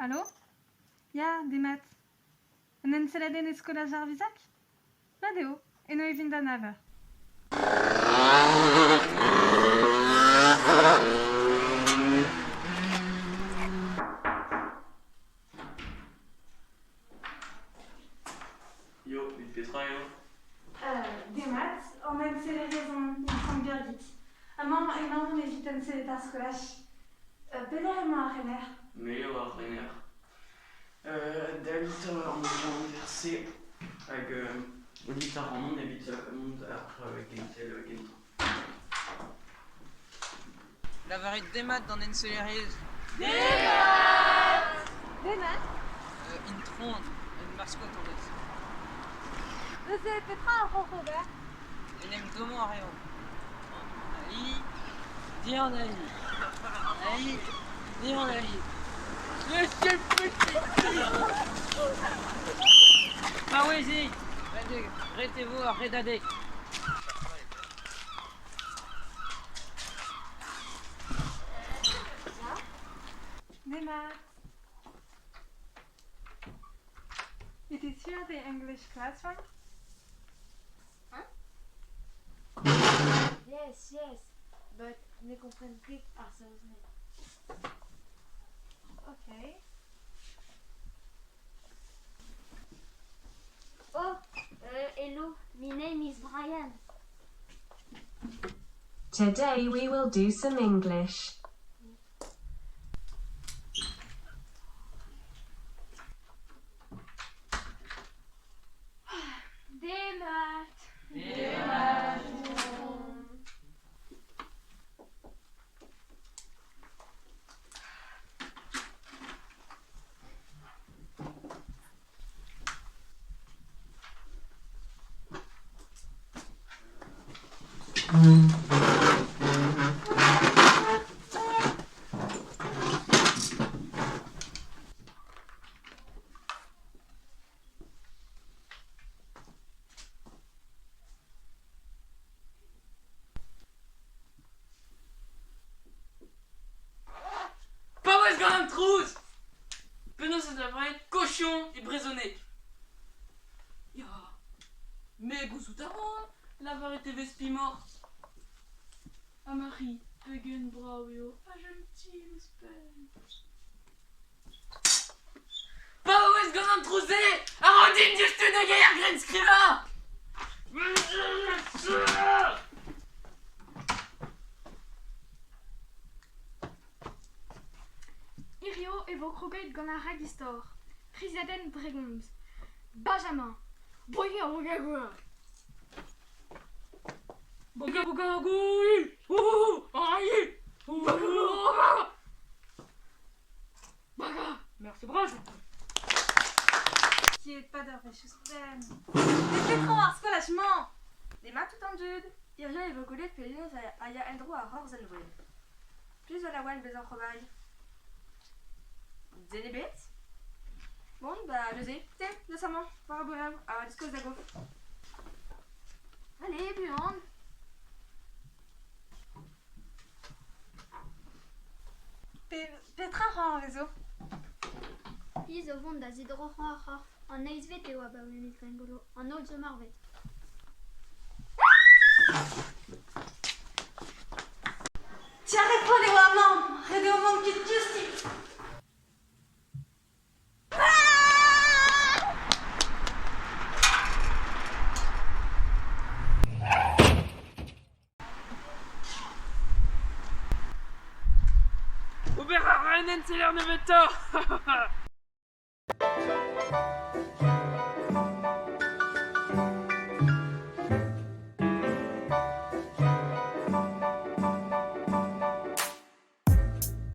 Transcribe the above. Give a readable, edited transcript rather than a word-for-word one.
Alo? Ya, demat. Un enselladenn e skolaj ar Vizac? Mat eo, eno e vin da nav eur. Yo, evit petra eo? Demat, an ensellerez on Itron Birgit. Amañ emaon evit ensellet ar skolaj. Pelec'h emañ ar rener? Me eo ar rener. Dalit an anver-se hag evit a ran evit mont ar gentel gentañ. Lavarit demat d'an ensellerez. Demat! Demat! Intron, un maskot on eus. Neuze, petra a c'hoc'h ober? En em dommañ a reomp. Ali, dir an ali. Ali, dir an ali. Monsieur Petit! Paouezit! Ret e vo ar redadeg. Demat. It is here the English classroom? Hein? Yes, yes, but ne kompren ket ar saozneg. Okay. Oh, hello, my name is Brian. Today we will do some English. Demat. Demat. Paouez gant an trouz! Penaos ez lavaret cochon e brezhoneg? Ya, me gouzout a ran lavaret e vez pimoc'h. Ha Marie, pegen brav eo, ha jentil ouzhpenn. Paouez gant an trouz-se a ro din diouzhtu da gaer grennskrivañ! Hirio e vo kroget gant ar ragistor. Priziadenn dre gomz. Benjamin. Merci bras. Kiet pad ur wech ouzhpenn. Met petra ar skolaj-mañ? Demat tout an dud! Hiziv e vo gwelet penaos a ya en-dro ar Rorzh-Envel. Piv zo laouen bezañ c'hoari? Den ebet? Bon, bah neuze, te, deus amañ, war ar burev, ha diskouez da gof. Allez, buan! Petra 'ra ar vezo? Hi zo vont da zidroc'hañ ar c'horf. An eizhvet eo abaoe miz Gwengolo. An holl zo marvet. Tiaret-holl eo amañ, ret eo mont kuit diouzhtu. Ober a ra un enseller nebeutoc'h.